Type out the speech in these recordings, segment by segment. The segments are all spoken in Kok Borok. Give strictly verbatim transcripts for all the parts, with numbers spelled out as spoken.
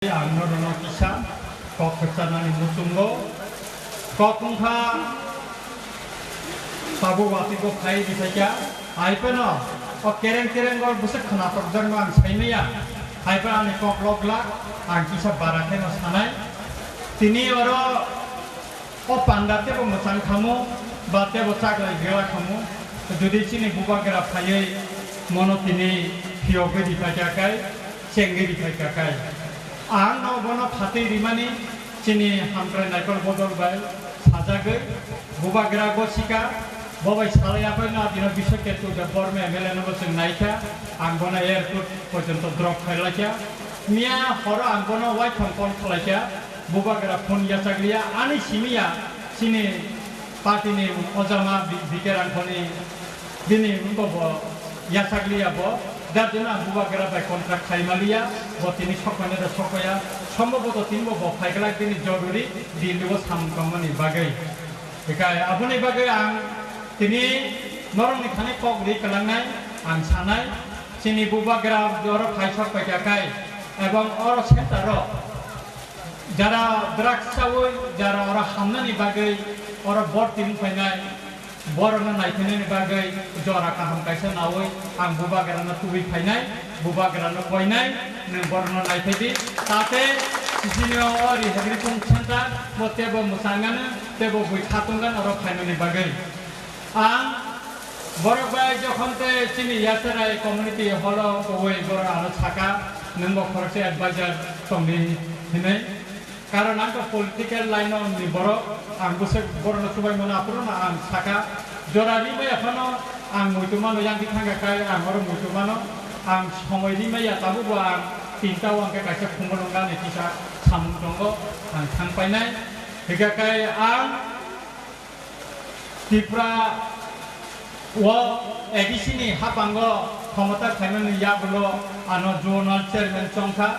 Ang norokno kisa kok kwcharnani muchungo. Kok wngkha tabuk watwi kok khai rwphaikha. Hai phano o kereng kereng o bwswk khwnathokjakno ang saimaya. Hai phano ani kok lok glak, ang kisa bara kheno sanai. Tini oro o panda tebo mwchang khamu, ba tebo chaklai gela khamu, jodi chini bubagra phaiwi mono tini phiyogwi riphaikha khai, chengwi riphaikha khai. Ang no bono phatwi rimani chini hamkrai naikol bodol bai sajagwi bubagra gosika, bo bai salai apai no adino Biswa Ketu Debbarma M L A no bo chwng naikha, ang bono airport porjonto drop khailaikha. Miya horo ang bono waitham call khalaikha. Bubagra phone yachakliya, ani simiya, chini party ni ojama bi-, bike rangkhoni bini wngkha bo yachakliya bo, dar jeno ang bubagra bai contract khaimaliya, bo tini sokmani da sokya, somboboto tini bo bo phaiglak bini joruri Delhi o samung tongmani bagwi. Hikai aboni bagwi ang tini norokni thani kok ri kwlangnai ang sanai, chini bubagra oro phai sok paikha kai, ebong oro center o jara drugs chawi, jara oro hamnani bagwi, oro bor tini phainai, borokno naiphainani bagwi jora kaham kaisa nawi ang bubagrano tubui phainai, bubagrano koinai, nwng borokno naiphaidi, tate sisini o rehabilitation center bo tebo mwchangano, tebo bui khatungano oro phainani bagwi. Ang borok bai jokhon tei chini Yasarai community hall o kuwi borok ano saka, nwng bo khoroksa advisor tongdi hinwi. Karon ang to political line o ni borok, ang bwswk borokno chubai mano, aphuru no ang saka. Jora ri maya phano ang muitu mano, yang di thangka kai ang oro muitu mano. Ang somoi ri maya, tabuk bo ang tinta o ang khe kaisa khumulwng gani kisa samung tongo, ang thang painai. Hika kai ang Tripura o A D C ni hapango khomota khaimani yagulo ano zonal chairman chongkha,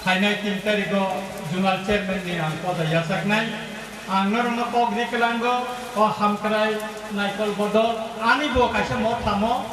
phainai tin tarigo zonal chairman ni ang poda yachaknai. Ang norokno kok ri kwlango, o hamkrai naikol bodol ani bo kaisa mothamo.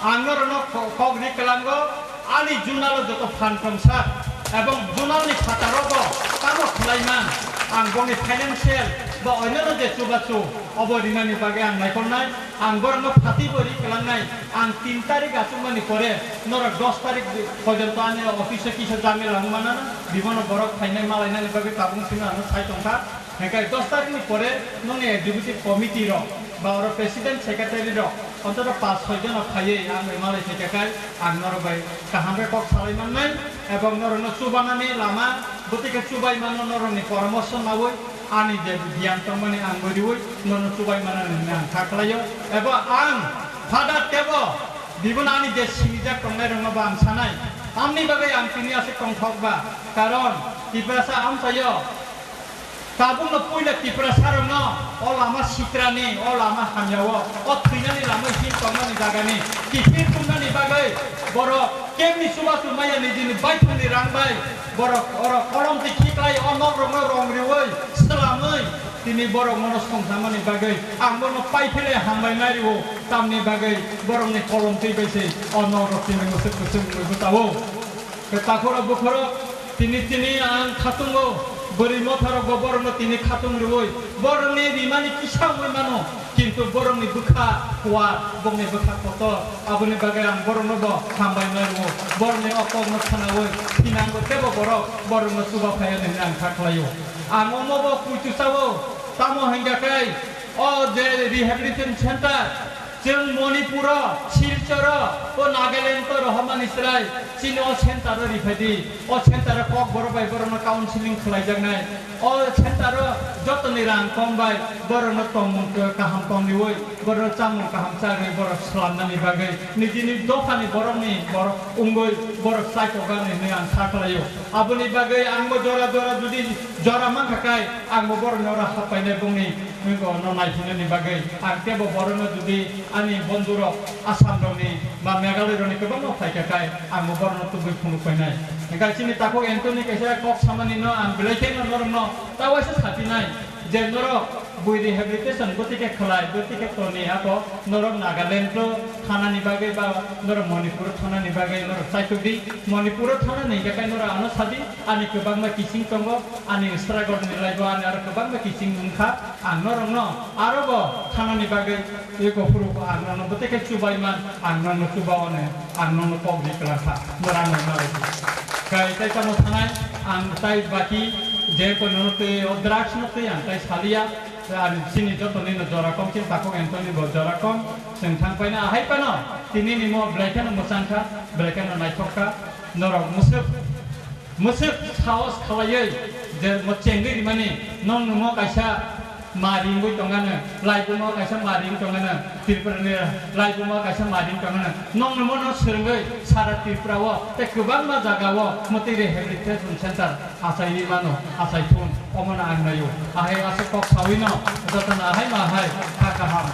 Ang norokno ko-, kok ri kwlango, ani zonal o joto phan tongsa ebong zonal ni phataro bo tamo khlai man, ang bongni financial ba onyono je chubachu obo rinani bagwi ang naikolnai, ang borokno phatwi bo ri kwlangnai, ang tin tarik achukmani pore norok dos tarik porjonto ani office o kisa jamila wng manana, bibono borok phainai malainani bagwi tabuk simi ano sai tongkha. Hingke dos tarikni pore nongni executive committee rok ba oro president secretary rok ontoto paanch soi jono phaiwi ang bai malai thai khe kai ang norok bai kaham khe kok salai mannai ebong norokno chubanani lama bwtwi khe chubai mano norokni poramorso naui ani je giyan tongmani ang bo riui norokno chubai mano hinwi ang kha khlaio ebo ang father tebo bibono ani je sinijak tongnai rokno bo ang sanai tamni bagwi ang tini aswk tongthok ba karon Tiprasa amchaio Tabukno puila Tiprasarokno o lama sitrani, o lama hamyao, o thwinani lama hin tongmani jagani kiphil tongmani bagwi borok kemni chubachu maya nijini baithangni rang bai borok oro kolom twi khiklai o nokrokno rong riui swlamwi tini borok mono songsamani bagwi ang bono paiphile hambai nai rio tamni bagwi borokni kolom twi bai se o nokrok tini mwswk kwchwng wngwi bwtao. Khe takhorok bukhorok tini tini ang khatungo, bwrwi motharokbo borokno tini khatung rwui, borokni rimani kisa wngwi mano, kintu borokni bwkha kuar, bongni bwkha kotor, aboni bagwi ang boroknobo hambai nai rwo, borokni o kokno khwnaui thinango teibo borok borokno chuba phai hwnwi ang kha khlaio. Ang omobo kuitu sao, tamo hwnkha khe o je rehabilitation center, Chwng Manipuro, Silchoro, o Nagaland to rohormani chwrai, chini o center o riphaidi, o center o kok borok bai borokno counseling khlaijaknai, o center o jotoni rang kom bai borokno tongmung kaham tongriui, borokno chamung kaham chariui borok swlamnani bagwi nijini dophani borokni borok wngwi borok chaitokgani hinwi ang kha khlaio. Aboni bagwi angbo jora jora judi jora mankha kai angbo borokni oro happainai bongni Nwng no naiphinani bagwi ang teibo borokno jodi ani bondhurok Assamrokni ba Meghalairokni kwbangma phaikha khe ang bo borokno tubui phunuk painai. Hwnkhe chini takhuk Anthony kaisa kok samani no ang belai kheno norokno ta waisa saphinai je norok Bui rehabilitation bwtwi khe khlai, bwtwi khe toni abo norok Nagaland o thanani bagwi ba norok Manipur o thanani bagwi norok chaichuk di. Manipur o thanani hingkhe kai norok ano sadi, ani kwbangma kiching tongo, ani struggle ni life o ani aro kwbangma kiching wngkha. Ang norokno aro bo thanani bagwi eko phuru ang norokno bwtwi khe chubai man, ang norokno chuba o ne, ang norokno kok ri kwlangkha, norok ano narwkdi. Kai tai tamo thanai, ang tai baki je ko nono twi o drugs no twi ang tai salia. Ani chini joto nino jora kom, chini takhuk Anthony bo jora kom, chwng thang paina ahai pano, tini ni mo belai kheno mwchang kha, belai kheno naithok kha, norok mwswk, mwswk sahos khalaiwi je mo chengwi rimani, nong nungmo kaisa ma ringwi tongano, laibuma kaisa ma ring tongano, Tripura ni laibuma kaisa ma ring tongano, nong nungmo no swrwngwi sara Tripura o tei kwbangma jaga o mwtwi rehabilitation center achaiwi mano, achai thun, omono ang naio. Ahai aswk kok sawi no, jotono ahai ma hai kha kaham,